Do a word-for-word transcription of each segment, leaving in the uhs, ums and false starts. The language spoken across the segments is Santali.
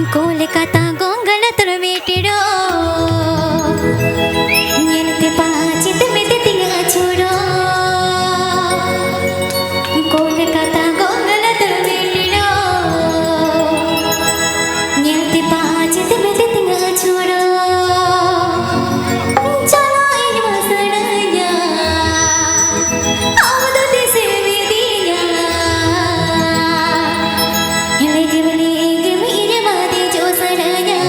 ᱠᱚᱞᱠᱟᱛᱟ ᱜᱚᱝᱜᱟ ᱞᱟᱛᱟᱨ ᱢᱤᱫ ᱴᱤᱰᱚ, ᱧᱮᱞᱛᱮ ᱯᱟᱸᱪᱤᱛ ᱢᱮᱫ ᱛᱤᱧ ᱟᱹᱪᱩᱨᱚᱜ᱾ ᱠᱚᱞᱠᱟᱛᱟ ᱜᱚᱝᱜᱟ ᱞᱟᱛᱟᱨ ᱢᱤᱫ ᱴᱤᱰᱚ, ᱧᱮᱞᱛᱮ ᱯᱟᱸᱪᱤᱛ ᱢᱮᱫ ᱛᱤᱧ ᱟᱹᱪᱩᱨᱚᱜ᱾ ᱪᱟᱞᱟᱜ ᱤᱧ ᱢᱟ ᱥᱟᱱᱟᱧᱟ, ᱟᱢ ᱫᱚ ᱛᱤᱥᱮᱢ ᱤᱫᱤᱧᱟ? ᱞᱮᱜᱮᱢ ᱞᱮᱜᱮᱢ ᱤᱧ ᱢᱟ ᱫᱮᱡᱚᱜ ᱥᱟᱱᱟᱧᱟ᱾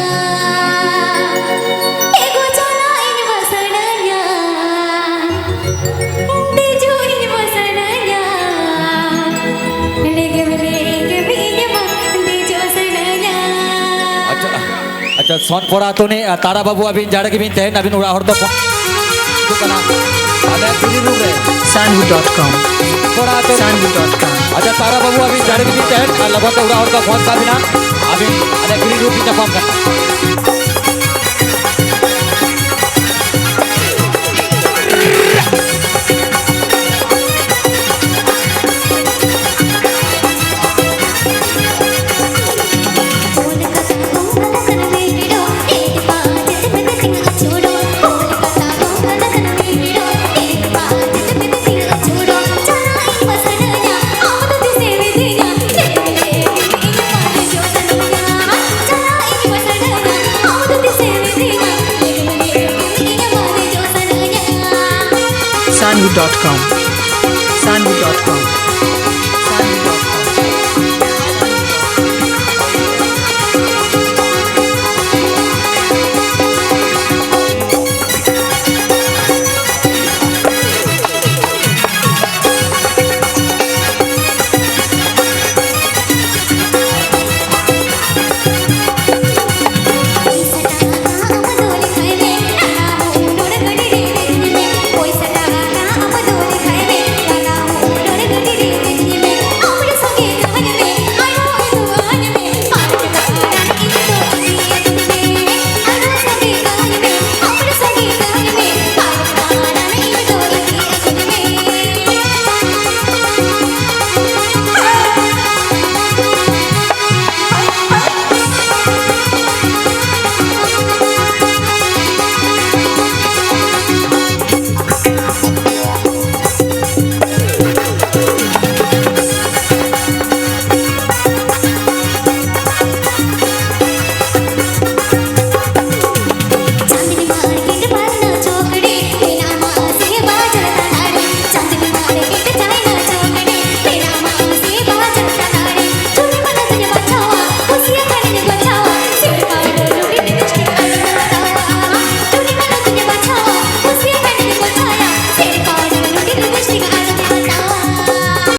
ᱮᱜᱳ ᱪᱟᱞᱟᱜ ᱤᱧ ᱢᱟ ᱥᱟᱱᱟᱧᱟ, ᱫᱮᱡᱚᱜ ᱤᱧ ᱢᱟ ᱥᱟᱱᱟᱧᱟ᱾ ᱞᱮᱜᱮᱢ ᱞᱮᱜᱮᱢ ᱤᱧ ᱢᱟ ᱫᱮᱡᱚᱜ ᱥᱟᱱᱟᱧᱟ᱾ ᱟᱪᱪᱷᱟ, ᱟᱪᱪᱷᱟ, ᱥᱚᱱᱯᱚᱲᱟ ᱟᱹᱛᱩ ᱨᱤᱱᱤᱡ, ᱟ, ᱛᱟᱨᱟ ᱵᱟᱹᱵᱩ, ᱟᱹᱵᱤᱱ ᱡᱟᱲᱮ ᱜᱮᱵᱤᱱ ᱛᱟᱦᱮᱱ, ᱟᱹᱵᱤᱱ ᱚᱲᱟᱜ ᱦᱚᱲ ᱫᱚ ᱯᱷᱳᱱ ᱦᱤᱡᱩᱜ ᱠᱟᱱᱟ᱾ ᱟᱞᱮ ᱜᱤᱨᱤ ᱨᱩᱢ ᱨᱮ᱾ Sanvu dot com. ᱥᱚᱱᱯᱚᱲᱟ ᱟᱹᱛᱩ ᱨᱤᱱᱤᱡ᱾ Sanvu dot com. ᱟᱪᱪᱷᱟ, ᱛᱟᱨᱟ ᱵᱟᱹᱵᱩ, ᱟᱹᱵᱤᱱ ᱡᱟᱲᱮ ᱜᱮᱵᱤᱱ ᱛᱟᱦᱮᱱ, ᱟᱨ ᱞᱚᱜᱚᱱ ᱛᱮ ᱚᱲᱟᱜ ᱦᱚᱲ ᱫᱚ ᱯᱷᱳᱱ ᱠᱟᱜ ᱵᱤᱱᱟ᱾ ᱟᱹᱵᱤᱱ ᱟᱞᱮ ᱜᱤᱨᱤ ᱨᱩᱢ ᱵᱤᱱ ᱧᱟᱯᱟᱢ ᱠᱟᱱᱟ᱾ Sanvu dot com. Sanvu dot com.